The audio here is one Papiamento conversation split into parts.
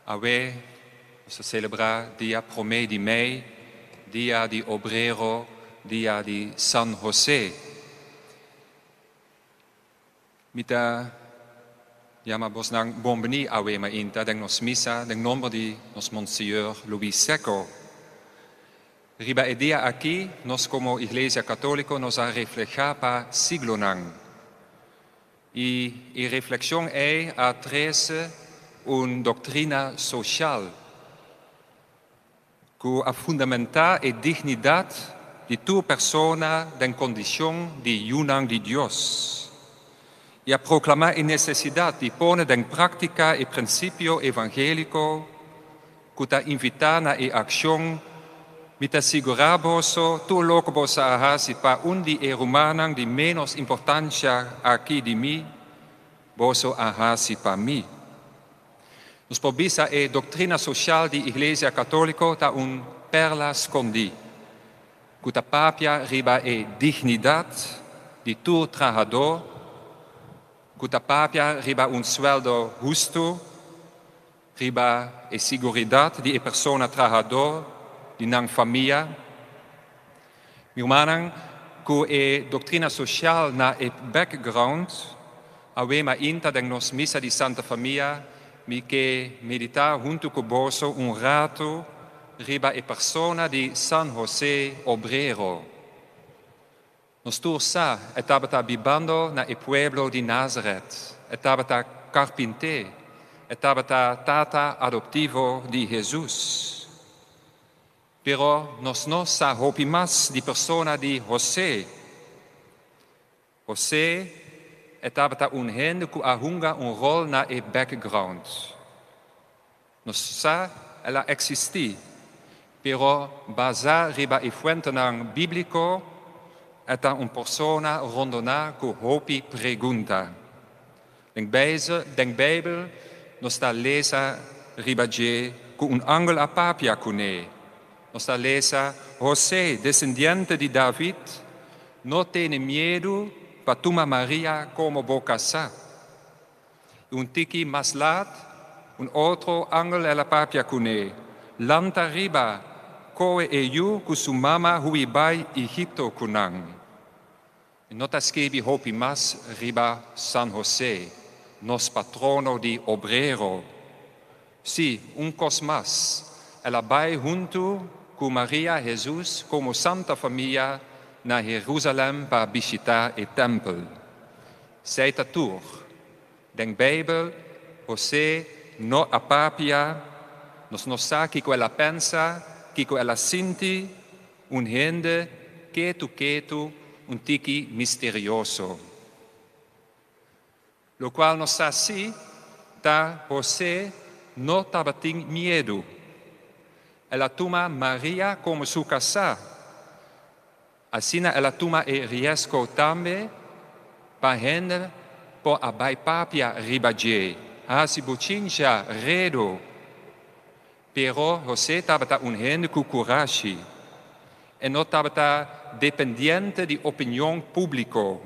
Awe nos ta selebrá dia promé di mei, dia di obrero, dia di San José. Mi ta yama bosnan bonbiní awe mainta den nos misa den nomber di nos Monsignor Luis Secco. Riba e dia aki nos komo Iglesia Katóliko nos a reflehá pa siglonan. I e reflekshon ei a trese un doktrina soshal ku a fundamentá e dignidat di tur persona den kondishon di yunan di Dios i a proklamá e nesesidat di pone den práktika e prinsipio evangéliko ku ta invitá na e akshon, Mi ta sigurá boso, tur loke boso a hasi pa un di e rumannan di ménos importansha aki di mi, boso a hasi pa mi. Nos por bisa e doktrina soshal di Iglesia Katóliko ta un perla skondí, ku ta papia riba e dignidat di tur trahadó, ku ta papia riba un suèldo hustu, Riba e siguridat di e persona trahadó, di nan famia. Mi rumannan, ku e doktrina sosial na e background, awe mainta den nos misa di Santa Famia mi ke meditá huntu ku boso un ratu riba e persona di San José Obrero. Nos tur sa, e tabata bibando na e pueblo di Nazaret, e tabata karpinté, e tabata tata adoptivo di Hesus. Pero nos no sa hopi mas di persona di Hosé. Hosé e tabata un hende ku a hunga un ròl na e background. Nos sa el a eksistí, pero basá riba e fuentenan bíbliko, e ta un persona rondoná ku hopi pregunta. Den den Beibel nos ta lesa riba dje ku un angel a papia kuné. Nos ta lesa, Hosé, desendiente di David, no tene miedu pa tuma Maria komo bo kasá. I un tiki mas lat, un otro angel el a papia kuné, Lanta riba, kohe e yu ku su mama hui bai Egipto ku nan. I no ta skibi hopi mas riba San Hosé, nos patrono di obrero. Sí, un kos mas, el a bai huntu ku Maria Hesus komo Santa Famia na Herusalèm pa bishitá e tèmpel. Esei ta tur. Den Beibel, Hosé no a papia, nos no sa kiko el a pensa, kiko el a sinti, un hende ketu ketu, un tiki misterioso. Lokual nos sa sí ta Hosé no tabatin miedu. El a tuma Maria komo su kasá. Asina el a tuma e riesgo tambe pa hende por a bai papia riba dje, hasi bochincha, redo. Pero José tabata un hende ku kurashi. E no tabata dependiente di opinion públiko.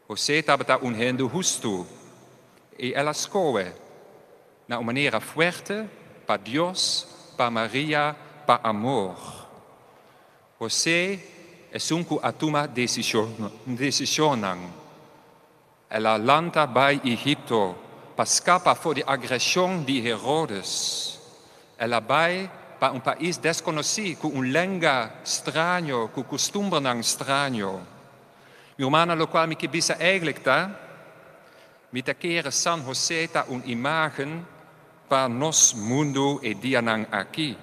José tabata un hende hustu i el a skohe na un manera fuerte pa Dios, pa Maria, pa amor. José esun ku a tuma desishonnan. El a lanta bai Egipto pa skapa for di agreshon di Herodes. El a bai pa un pais deskonosí ku un lenga straño, ku kustumbernan straño. Mi rumannan, lokual mi ke bisa eigentlik ta, mi ta kere San Hosé ta un imágen pa nos mundu e dianan aki.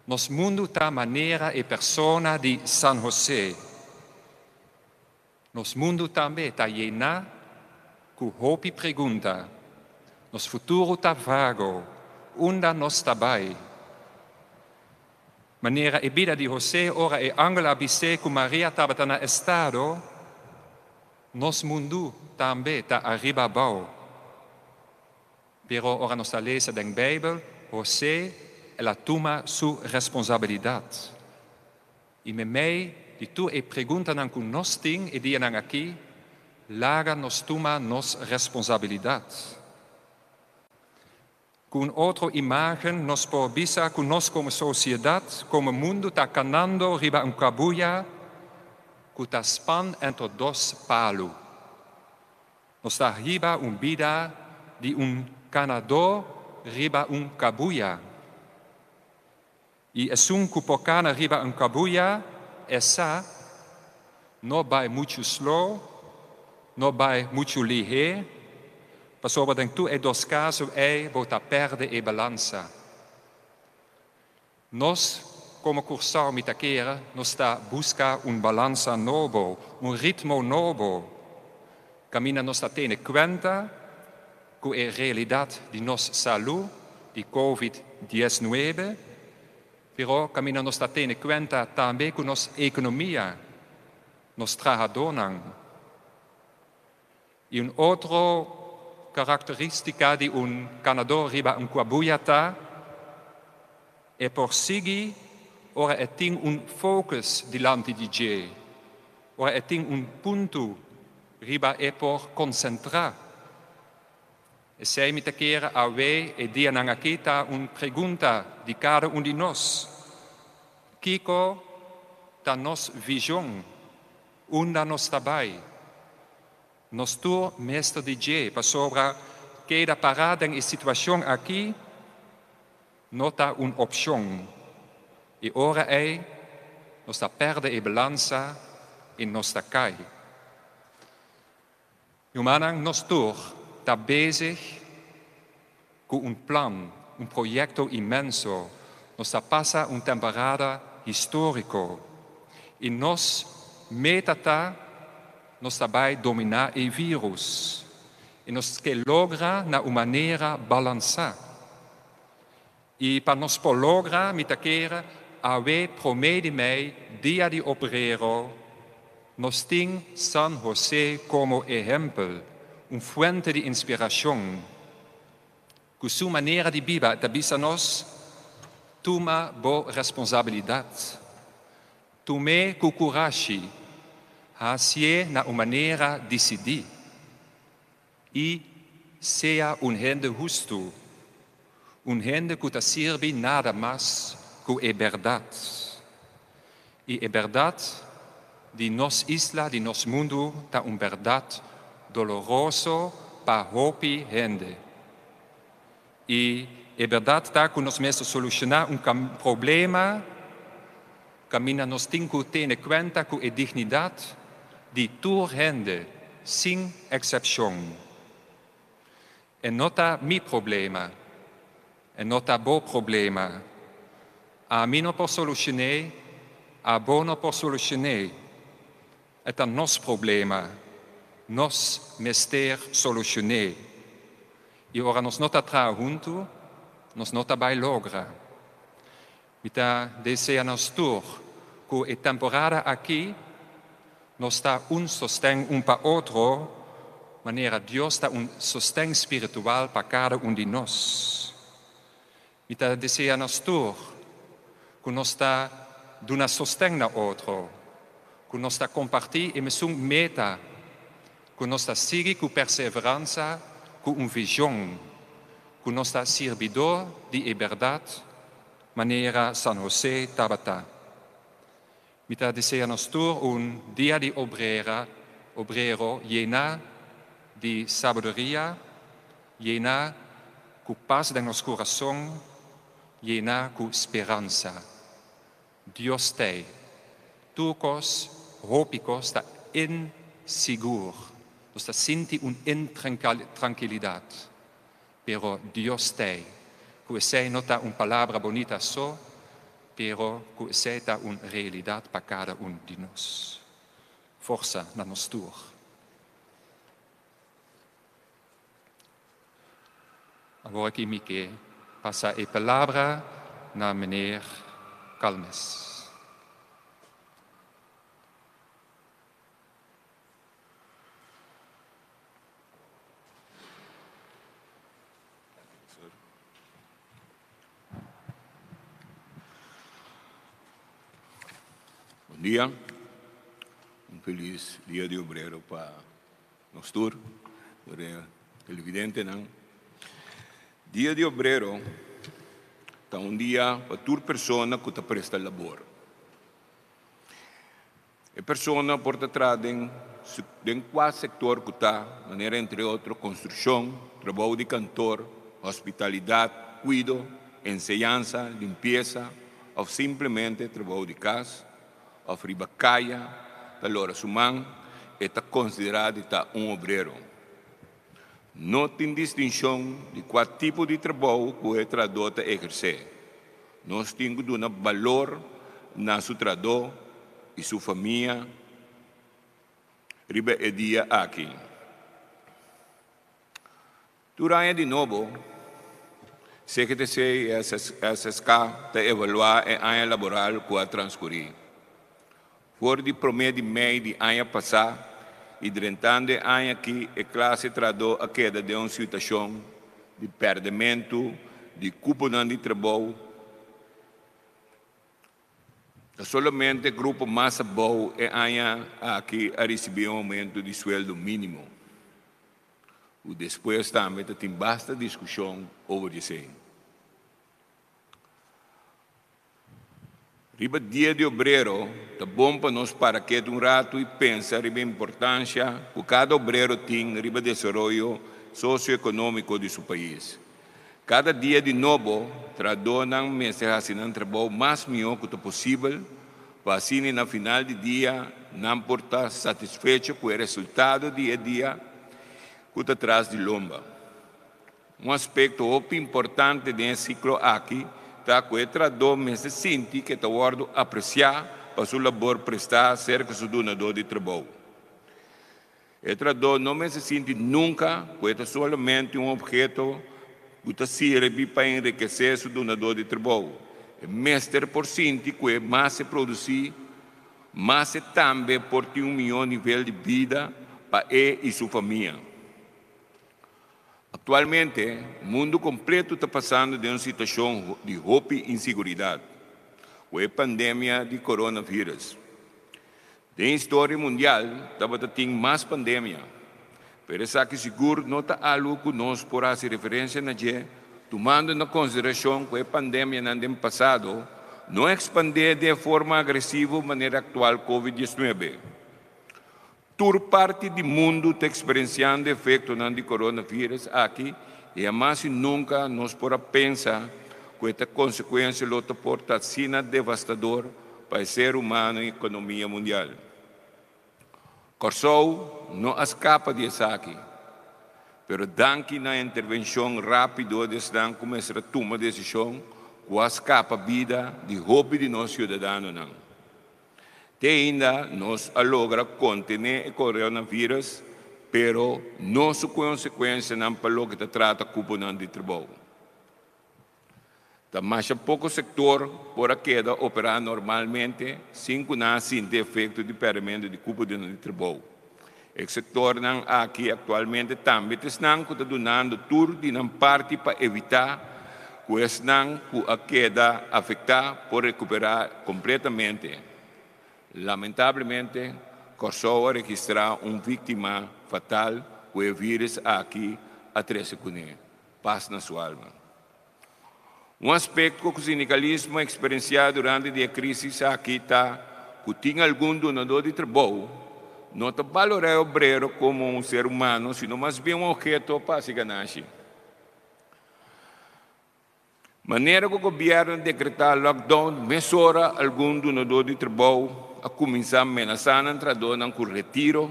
Nos mundu ta manera e persona di San Hosé. Nos mundu tambe ta yená ku hopi pregunta. Nos futuro ta vago. Unda nos ta bai? Manera e bida di Hosé ora e angel a bis'é ku Maria tabata na estado, nos mundu tambe ta ariba abou. Pero ora nos ta lesa den Beibel, Hosé el a tuma su responsabilidat. I meimei di tur e preguntanan ku nos tin e dianan akí, laga nos tuma nos responsabilidat. Ku un otro imágen nos por bisa ku nos komo sosiedat, komo mundu ta kanando riba un kabuya ku ta span entre dos palu. Nos ta hiba un bida di un kanadó riba un kabuya. I esun ku por kana riba un kabuya, e sa, no bai muchu slow, no bai muchu lihé, pasobra den tur e dos kaso ei bo ta pèrdè e balansa. Nos komo Kòrsou mi ta kere nos ta buska un balansa nobo, un ritmo nobo, kaminda nos ta tene kuenta ku e realidat di nos salú di Covid 19, pero kaminda nos ta tene kuenta tambe ku nos ekonomia, nos trahadónan. I un otro karakterístika di un kanadó riba un kabuya ta e por sigui ora e tin un focus dilanti di dje, ora e tin un punto riba e por konsentrá. Esei mi ta kere awe e dianan aki ta un pregunta di kada un di nos. Kiko ta nos vishon? Unda nos ta bai? Nos tur mester di dje pasobra keda pará den e situashon aki no ta un opshon. E ora ei nos ta pèrdè e balansa i nos ta kai. Rumannan, nos tur ta bezig ku un plan, un proyekto inmenso. Nos ta pasa un temporada históriko i nos meta ta nos ta bai dominá e vírus i nos ke logra na un manera balansá. I pa nos por logra mi ta kere awe promé di mei, Dia di Obrero, nos tin San Hosé komo ehèmpel, un fuente di inspirashon. Ku su manera di biba e ta bisa nos, Tuma bo responsabilidat. Tum'é ku kurashi. Hasié na un manera disidí. I sea un hende hustu, un hende ku ta sirbi nada mas ku e bèrdat. I e bèrdat di nos isla, di nos mundu ta un bèrdat doloroso pa hopi hende. I e bèrdat ta ku nos mester solushoná un problema kaminda nos tin ku tene kuenta ku e dignidat di tur hende sin eksepshon. E no ta mi problema, e no ta bo problema. Ami no por solushon'é, abo no por solushon'é. E ta nos problema, nos mester solushon'é. I ora nos no ta traha huntu, nos no ta bai logra. Mi ta desea nos tur ku e temporada aki nos ta un sosten un pa otro manera Dios ta un sosten spiritual pa kada un di nos. Mi ta desea nos tur ku nos ta duna sosten na otro, ku nos ta kompartí e mesun meta, ku nos ta sigui ku perseveransa ku un vision, ku nos ta sirbidó di e bèrdat manera San Hosé tabata. Mi ta desea nos tur un Dia di Obrera, Obrero yená di sabiduria, yená ku pas den nos kurason, yená ku speransa. Dios t'ei. Tur kos, hopi kos ta insigur. Nos ta sinti un intrankilidat. Pero Dios t'ei. Ku esei no ta un palabra bonita so, pero ku esei ta un realidat pa kada un di nos. Forsa na nos tur. Awor aki mi ke pasa e palabra na meneer Calmes. Bon dia. Un felis Dia di Obrero pa nos tur, tur e televidentenan. Dia di Obrero ta un dia pa tur persona ku ta presta labor. E persona por ta traha den den kua sektor ku ta, manera entre otro konstrukshon, trabou di kantor, hospitalidat, kuido, enseñansa, limpiesa òf simplemente trabou di kas òf riba kaya ta lora su man, e ta konsiderá di ta un obrero. No tin distinshon di kua tipo di trabou ku e trahadó ta ehersé. Nos tin ku duna balor na su trahadó i su famia riba e dia aki. Tur aña di nobo, CGTC i SSK ta evaluá e aña laboral ku a transkurí. For di promé di mei di aña pasá i drentando e aña akí e klase trahadó a keda den un situashon di pèrdèmentu di kuponan di trabou. Ta solamente grupo mas abou e aña akí a risibí un oumento di sueldo mínimo, ku despues tambe ta tin basta diskushon over di esei. Riba Dia di Obrero ta bon pa nos para ketu un ratu i pensa riba e importansha ku kada obrero tin riba desaroyo sosioekonómiko di su pais. Kada dia di nobo, trahadónan mester hasi nan trabou mas mihó ku ta posibel pa asina na final di dia nan por ta satisfecho ku e resultado di e dia ku ta tras di lomba. Un aspekto hopi importante den e siklo aki ta ku e trahadó mester sinti ku e ta wòrdu apresiá pa su labor prestá serka su dunadó di trabou. E trahadó no mester sinti nunka ku e ta solamente un opheto ku ta sirbi pa enrikesé su dunadó di trabou. E mester por sinti ku e mas e produsí, mas e tambe por tin un mihó nivel di bida pa e i su famia. Aktualmente, mundu kompletu ta pasando den un situashon di hopi insiguridat ku e pandemia di coronavirus. Den historia mundial tabata tin mas pandemia, pero esaki sigur no ta algu ku nos por hasi referensia na dje tumando na konsiderashon ku e pandemianan den pasado no a ekspandé den e forma agresivo manera aktual covid diesnuebe. Tur parti di mundu ta eksperensiando efektonan di coronavirus aki i hamas i nunka nos por a pensa ku e ta konsekuensia lo ta por ta asina devastador pa e ser humano i ekonomia mundial. Kòrsou no a skapa di esaki, pero danki na intervenshon rápido di esnan ku mester a tuma desishon ku a skapa bida di hopi di nos siudadanonan. Te ainda nos a logra kontené e coronavirus, pero no su konsekuensianan pa loke ta trata kuponan di trabou. Ta masha poko sektor por a keda operá normalmente sin ku nan a sinti efekto di pèrdemento di kuponan di trabou. E sektornan aki aktualmente tambe ta esnan ku ta dunando tur di nan parti pa evitá ku esnan ku a keda afektá por rekuperá kompletamente. Lamentablemente, Kòrsou a registrá un víktima fatal ku e vírus aki a trese kuné. Pas na su alma. Un aspekto ku sindikalismo a eksperensiá durante di e krísis aki ta ku tin algun dunadó di trabou no ta balorá e obrero komo un ser humano sino mas bien un obheto pa hasi ganashi. Manera ku gobièrnu a dekretá lockdown mesora algun dunadó di trabou a kuminsá menasá nan trahadónan ku retiro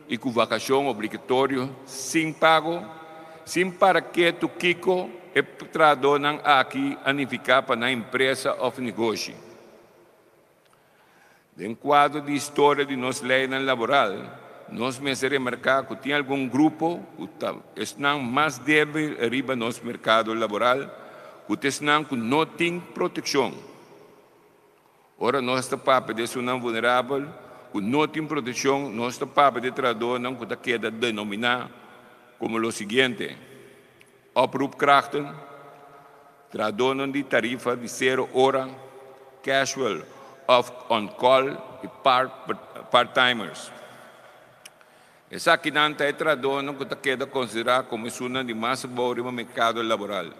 i ku vakashon obligatorio sin pago, sin para ketu kiko e trahadónan aki a nifiká pa nan empresa òf negoshi. Den kuadro di historia di nos leinan laboral, nos mester remarká ku tin algun grupo ku ta esnan mas débil riba nos merkado laboral ku ta esnan ku no tin protekshon. Ora nos ta papia di esunnan vulnerabel ku no tin protekshon, nos ta papia di trahadónan ku ta keda denominá komo lo siguiente, oproepkrachten, trahadónan di tarifa di sero ora, casual òf on call i part-timers. Esakinan ta e trahadónan ku ta keda konsiderá komo esunnan di mas abou riba merkado laboral.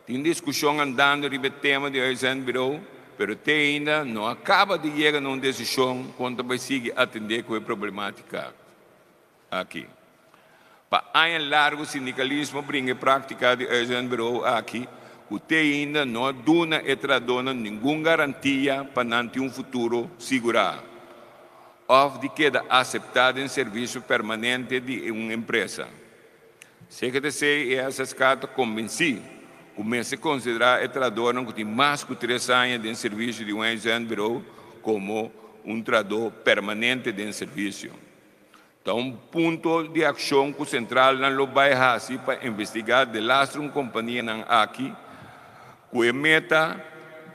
Tin diskushon andando riba e tema di uitzendbureau, pero te ainda no a kaba di yega na un desishon kon ta bai sigui atendé ku e problematika aki. Pa aña largu sindikalismo a bringa e práktika di uitzendbureau aki ku te ainda no a duna e trahadónan ningun garantia pa nan tin un futuro sigurá òf di keda aseptá den servisio permanente di un empresa. CGTC i SSK ta konbensí ku mester konsiderá e trahadónan ku tin mas ku tres aña den servisio di un uitzendbureau komo un trahadó permanente den servisio. Ta un punto di akshon ku sentralnan lo bai hasi pa investigá delastre un kompanianan aki ku e meta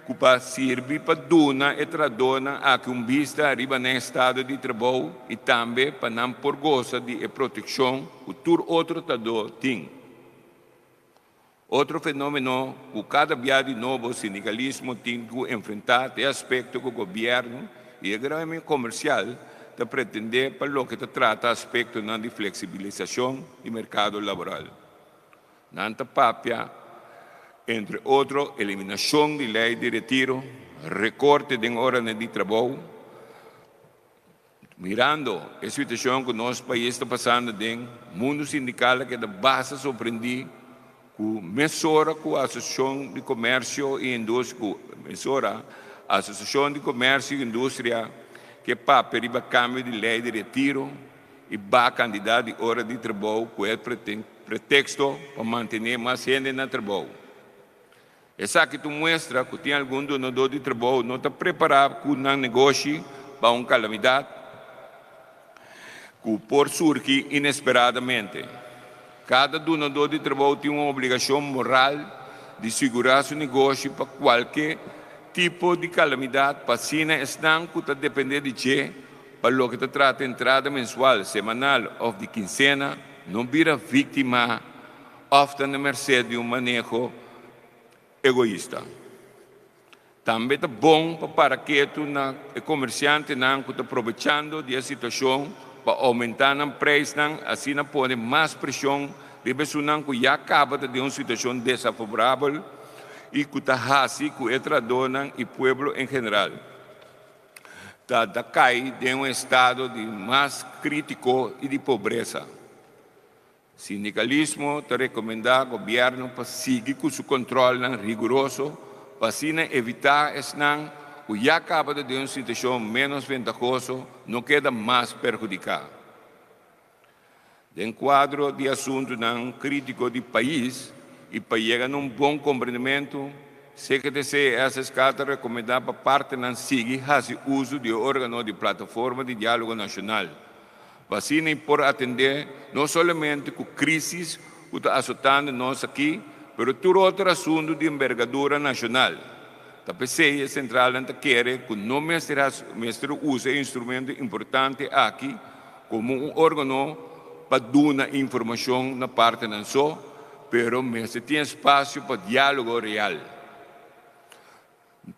ku pa sirbi pa duna e trahadónan aki un bista riba nan estado di trabou i tambe pa nan por gosa di e protekshon ku tur otro trahadó tin. Otro fenómeno ku kada bia di nobo sindikalismo tin ku enfrentá ta e aspekto ku gobièrnu i e gremio komersial ta pretendé pa loke ta trata aspektonan di fleksibilisashon di merkado laboral. Nan ta papia, entre otro, eliminashon di lei di retiro, rekorte den oranan di trabou. Mirando e situashon ku nos pais ta pasando aden, mundu sindikal a keda basta sorprendí ku mesora ku Asosiashon di Komersio i Industria ku mesora Asosiashon di Komersio i Industria ke papia riba kambio di lei di retiro i baha kantidat di ora di trabou ku e preteksto pa mantené mas hende na trabou. Esaki ta un muestra ku tin algun dunadó di trabou no ta prepará ku nan negoshi pa un kalamidat ku por surgi inesperadamente. Kada dunadó di trabou tin un obligashon moral di sigurá su negoshi pa kualke tipo di kalamidat pa asina esnan ku ta dependé di dje Pa loke ta trata entrada mensual, semanal òf di kinsena, no bira víktima òf ta na mersé di un maneho egoista. Tambe ta bon pa para ketu na e komersiantenan ku ta probechando di e situashon pa oumentá nan preisnan, asina pone mas preshon riba esunnan ku ya kaba ta den un situashon desafavorabel i ku ta hasi ku e trahadónan i pueblo en general. Ta ta kai den un estado di mas krítiko i di pobresa. Sindikalismo ta rekomendá gobièrnu pa sigui ku su kòntròlnan riguroso pa asina evitá esnan ku ya kaba ta den un situashon ménos ventahoso no keda mas perhudiká. Den kuadro di asuntunan krítiko di pais i pa yega na un bon komprendimentu, CGTC i SSK ta rekomendá pa partenan sigui hasi uso di e órgano di Plataforma di Diálogo Nashonal pa asina i por atendé no solamente ku krísis ku ta asotando nos aki, pero tur otro asuntu di embergadura nashonal. Ta p'esei e sentralnan ta kere ku no mester hasi mester usa e instrumento importante aki komo un órgano pa duna informashon na partenan so, pero mester tin espasio pa diálogo real.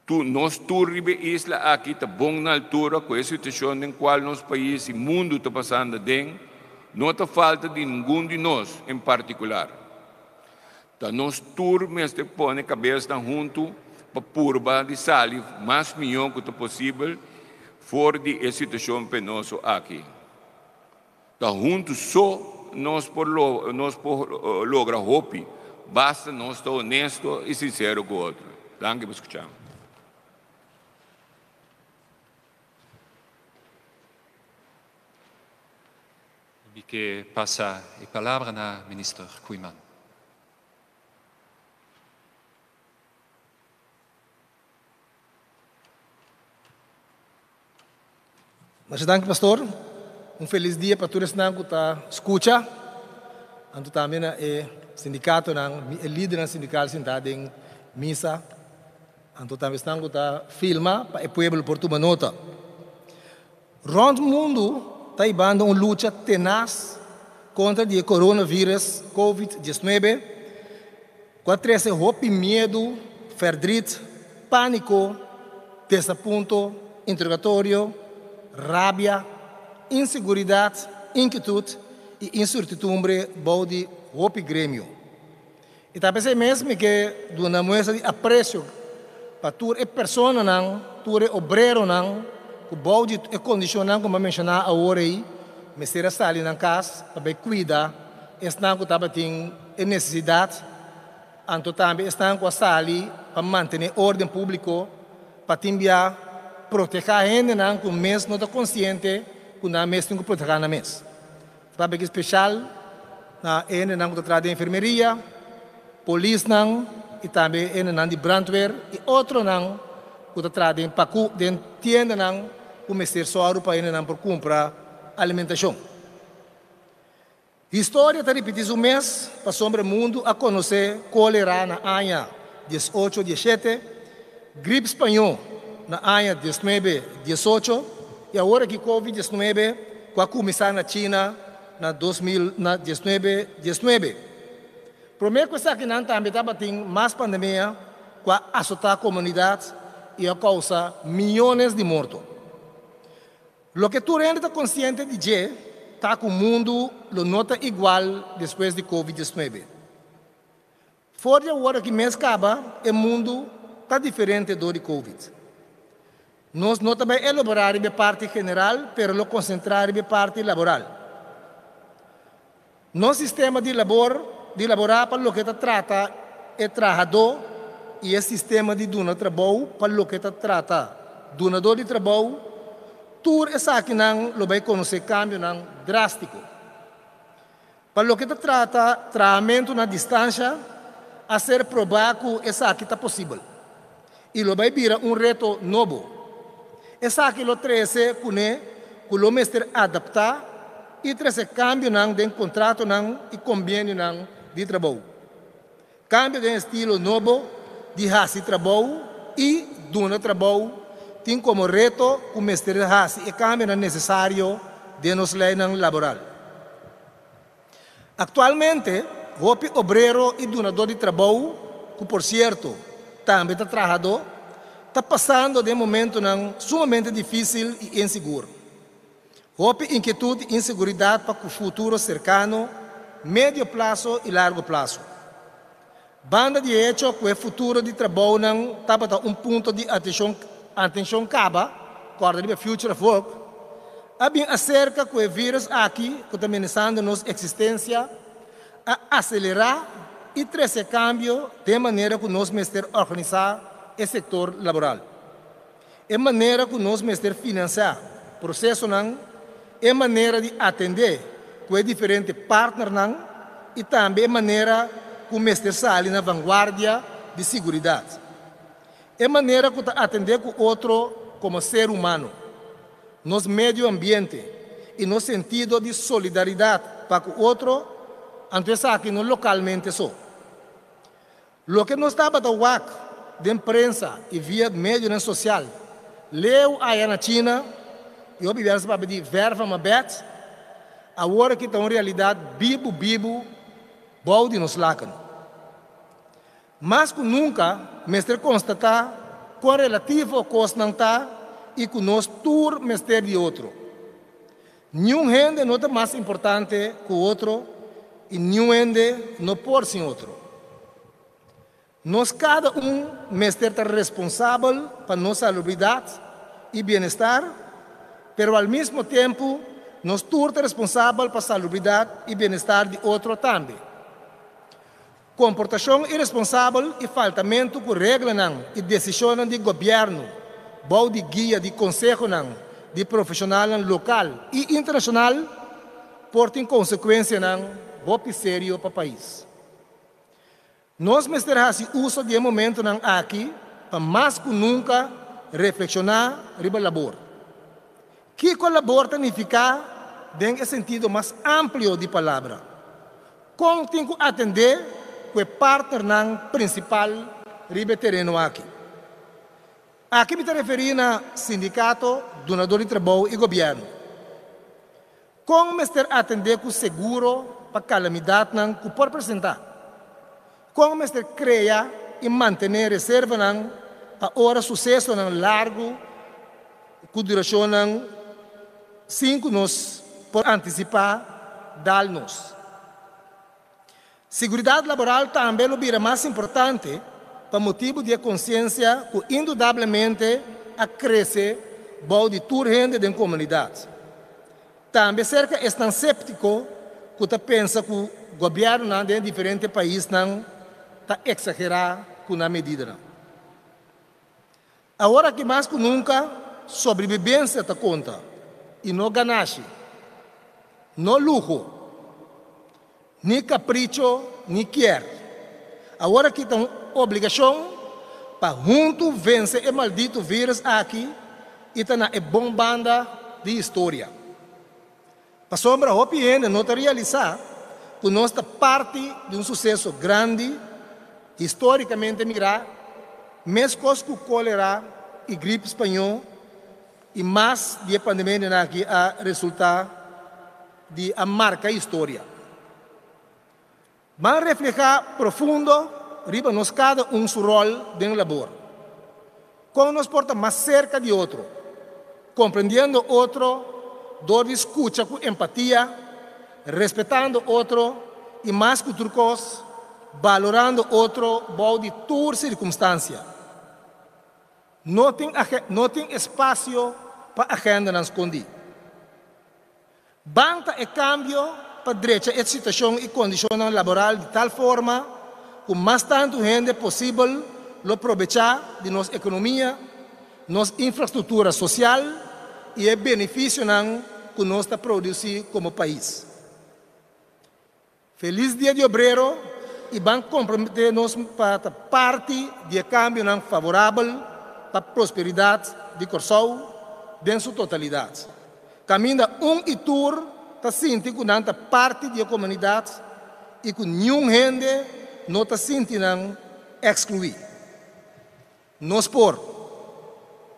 Tu nos tur riba e isla aki ta bon na altura ku e situashon den kual nos pais i mundu ta pasando aden, no ta falta di ningun di nos en partikular. Ta nos tur mester pone kabesnan huntu pa purba di sali mas mihó ku ta posibel for di e situashon penoso aki. Ta huntu so nos por nos por logra hopi, basta nos ta honesto i sinsero ku otro. Danki pa skucha mi. Mi ke pasa e palabra na Minister Koeiman. Masha danki pastor. Un felis dia pa tur esnan ku ta skucha. Anto tambe na e sindikatonan, e lidernan sindikal sintá den misa. Anto tambe esnan ku ta filma pa e pueblo por tuma nota. Rònt mundu ta hibando un lucha tenas kontra di e coronavirus Covid 19 ku a trese hopi miedu, ferdrit, pániko, desapunto, interogatorio, rabia, inseguridat, inkitut i insertitumbre bou di hopi gremio. I ta p'esei mes mi ke duna muestra di apresio pa tur e personanan, tur e obreronan ku bou di e kondishonnan ku mi a menshoná awor ei mester a sali nan kas pa bai kuida esnan ku tabatin e nesesidat, anto tambe esnan ku a sali pa mantené órden públiko pa tin bia protehá hendenan ku mes no ta konsiente ku nan mes tin ku protehá nan mes. Ta bek especial na e hendenan ku ta traha den enfermeria, polisnan i tambe e hendenan di brandweer i otronan ku ta traha den paku den tiendanan ku mester sòru pa hendenan por kumpra alimentashon. Historia ta ripití su mes pasobra mundu a konosé kólera na aña 18 17, grip spañó na aña 19 18 i awor aki covid 19 ku a kuminsá na China na 2019 19. Promé ku esakinan tambe tabatin mas pandemia ku a asotá komunidat i a kousa miónes di morto. Loke tur hende ta konsiente di dje ta ku mundu lo no ta igual despues di covid 19. For di awor aki mes kaba e mundu ta diferente dor di covid. Nos no ta bai elaborá riba e parti general pero lo konsentrá riba e parti laboral. Nos sistema di labor di laborá pa loke ta trata e trahadó i e sistema di duna trabou pa loke ta trata dunadó di trabou, tur esakinan lo bai konosé kambionan drástiko. Pa loke ta trata trahamentu na distansha, a ser probá ku esaki ta posibel i lo bai bira un reto nobo. Esaki lo trese kuné ku lo mester adaptá i trese kambionan den kontratonan i kombienionan di trabou. Kambio den estilo nobo di hasi trabou i duna trabou tin komo reto ku mester hasi e kambionan nesesario den nos leinan laboral. Aktualmente hopi obrero i dunadó di trabou, ku por sierto tambe ta trahadó, ta pasando den momentonan sumamente difísil i insigur. Hopi inkietut i inseguridat pa ku futuro serkano, medio plaso i largo plaso. Banda di e hecho ku e futuro di trabounan tabata un punto di atenshon atenshon kaba, kòrda riba Future of Work, a bin aserka ku e virus aki ku ta menesando nos eksistensia a aselerá i trese kambio den manera ku nos mester organisá e sektor laboral. E manera ku nos mester finansiá prosesonan, e manera di atendé ku e diferente partnernan i tambe e manera ku mester sali na vanguardia di siguridat. E manera ku ta atendé ku otro komo ser humano, nos medio ambiente i nos sentido di solidaridat pa ku otro, anto esaki no lokalmente so. Loke nos tabata wak den prensa i via medionan sosial leu aya na China, i hopi biaha sa papia di ver van mijn bed, awor aki ta un realidat bibu bibu bou di nos laken. Mas ku nunka mester konstatá kon relativo kosnan ta i ku nos tur mester di otro. Niun hende no ta mas importante ku otro i niun hende no por sin otro. Nos kada un mester ta responsabel pa nos salubridat i bienestar, pero al mismo tempu nos tur ta responsabel pa salubridat i bienestar di otro tambe. Komportashon iresponsabel i faltamentu ku reglanan i desishonnan di gobièrnu bou di guia di konsehonan di profeshonalnan lokal i internashonal por tin konsekuensianan hopi serio pa pais. Nos mester hasi uso di e momentunan aki pa mas ku nunka reflekshoná riba labor. Kiko labor ta nifiká den e sentido mas amplio di palabra? Kon tin ku atendé ku e partnernan prinsipal riba e tereno aki? Aki mi ta referí na sindikato, dunadó di trabou i gobièrnu. Kon mester atendé ku seguro pa kalamidatnan ku por presentá? Kon mester krea i mantené reservanan pa ora susesonan largu ku durashonnan sin ku nos por antisipá dal nos? Siguridat laboral tambe lo bira mas importante pa motibu di e konsiensia ku indudablemente a krese bou di tur hende den komunidat. Tambe serka esnan séptiko ku ta pensa ku gobièrnunan den e diferente paisnan ta eksagerá ku nan medidanan. Awor aki mas ku nunka sobrebibensia ta konta i no ganashi, no luho, ni kapricho ni kier. Awor aki ta un obligashon pa huntu vense e maldito virus aki i ta na e bon banda di historia. Pasobra hopi hende no ta realisá ku nos ta parti di un suseso grandi, histórikamente mirá, meskos ku kólera i grip spañó i mas di e pandemianan aki a resultá di a marka historia. Ban reflehá profundo riba nos kada un su ròl den labor. Kon nos por ta mas serka di otro, komprendiendo otro dor di skucha ku empatia, respetando otro i mas ku tur kos, balorando otro bou di tur sirkunstansia. No tin no tin espasio pa agendanan skondí. Ban ta e kambio pa drecha e situashon i kondishonnan laboral di tal forma ku mas tantu hende posibel lo probechá di nos ekonomia, nos infrastruktura sosial i e benefisionan ku nos ta produsí komo pais. Felis Dia di Obrero i ban komprometé nos pa ta parti di e kambionan favorabel pa prosperidat di Kòrsou den su totalidat, kaminda un i tur ta sinti ku nan ta parti di e komunidat i ku niun hende no ta sinti nan ekskluí. Nos por!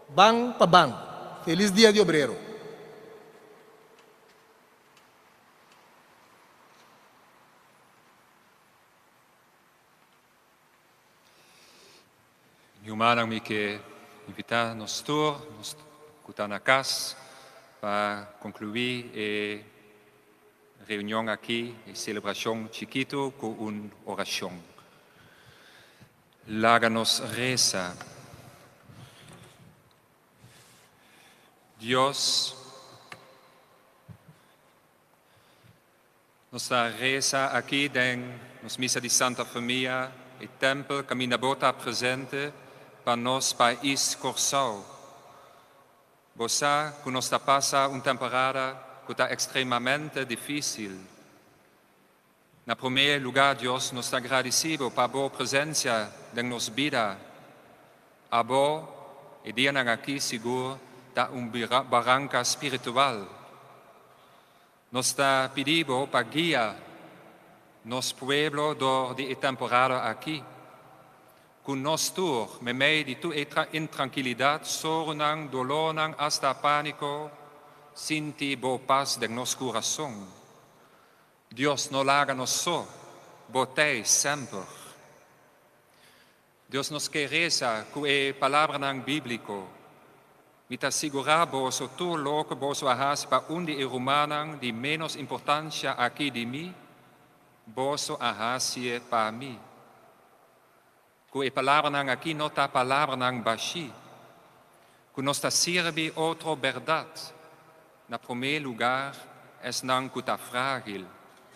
Ban pa ban! Felis Dia di Obrero! Mi humannan mi ke invitá nos tur, nos ku ta na kas, pa konkluí e reunion aki, e selebrashon chikitu ku un orashon. Laga nos resa. Dios, nos ta resa aki den nos misa di Santa Famia, e tempel caminda Bo ta presente pa nos pais Corsou. Bo sa cu nos ta pasa un temporada cu ta extremamente dificil. Na promé lugá, Dios, nos ta gradisí Bo pa Bo presensia den nos bida. Abo, e dianan akí sigur ta un baranka spiritual. Nos ta pidi Bo pa guia nos pueblo dor di e temporada akí. Ku nos tur, meimei di tur e intrankilidat, sorunan, dolornan, asta pániko, sinti Bo pas den nos kurason. Dios no laga nos so, Bo t'ei semper. Dios nos ke resa ku e palabranan bíbliko, Mi ta sigurá boso tur loke boso a hasi pa un di e rumannan di ménos importansha aki di mi, boso a hasié pa mi. Ku e palabranan aki no ta palabranan bashí, ku nos ta sirbi otro bèrdat, na promé lugar esnan ku ta frágil,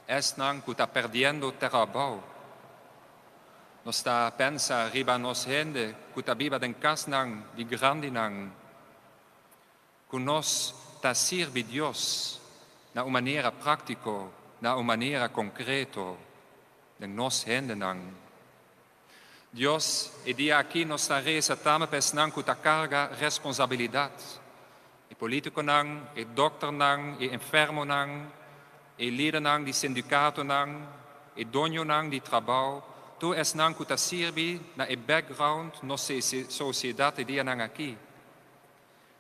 esnan ku ta pèrdiendo trabou. Nos ta pensa riba nos hende ku ta biba den kasnan di grandinan, ku nos ta sirbi Dios na un manera práktiko, na un manera konkreto den nos hendenan. Dios, e dia aki nos ta resa tambe pa esnan ku ta karga responsabilidat, e polítikonan, e dòkternan, e enfermonan, e lidernan di sindikatonan, e doñonan di trabou, tur esnan ku ta sirbi na e background nos sosiedat e dianan aki.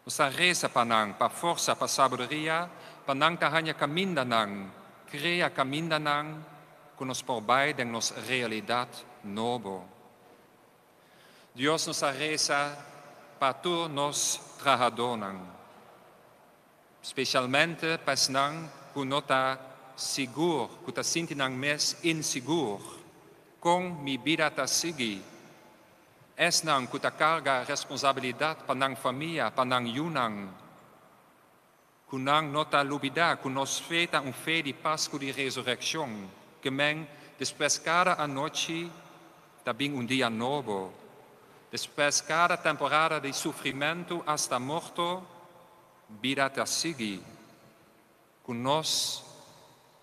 Nos ta resa pa nan, pa forsa, pa sabiduria, pa nan ta haña kamindanan, krea kamindanan ku nos por bai den nos realidat nobo. Dios nos a resa pa tur nos trahadónan, spesialmente pa esnan ku no ta. sigur, ku ta sinti nan mes insigur, kon mi bida ta sigui? Esnan ku ta karga responsabilidat pa nan famia, pa nan yunan, ku nan no ta lubidá ku nos fe ta un fe di Pasku di Resurekshon, ke men despues kada anochi ta bin un dia nobo, despues kada temporada di sufrimentu asta morto, bida ta sigui. Ku nos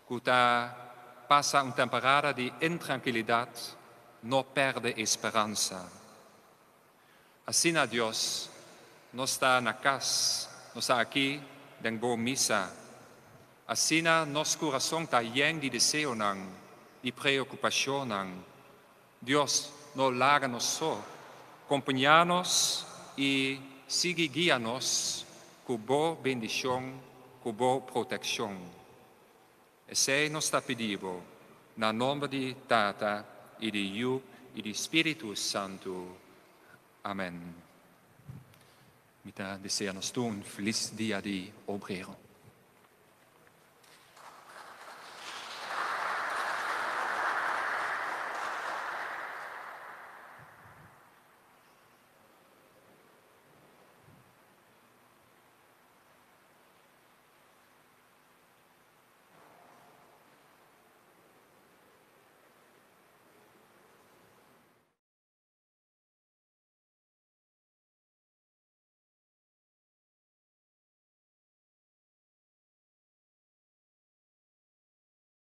ku ta pasa un temporada di intrankilidat no pèrdè e speransa. Asina Dios, nos ta na kas, nos ta aki den bo misa. Asina nos kurason ta yen di deseonan, di preokupashonnan. Dios, no laga nos so. Kompañá nos i sigui guia nos ku bo bendishon, ku bo protekshon. Esei nos ta pidi bo, na nòmber di Tata i di Yu i di Spiritu Santu. Amèn. Mi ta deseá nos tur un felis dia di obrero.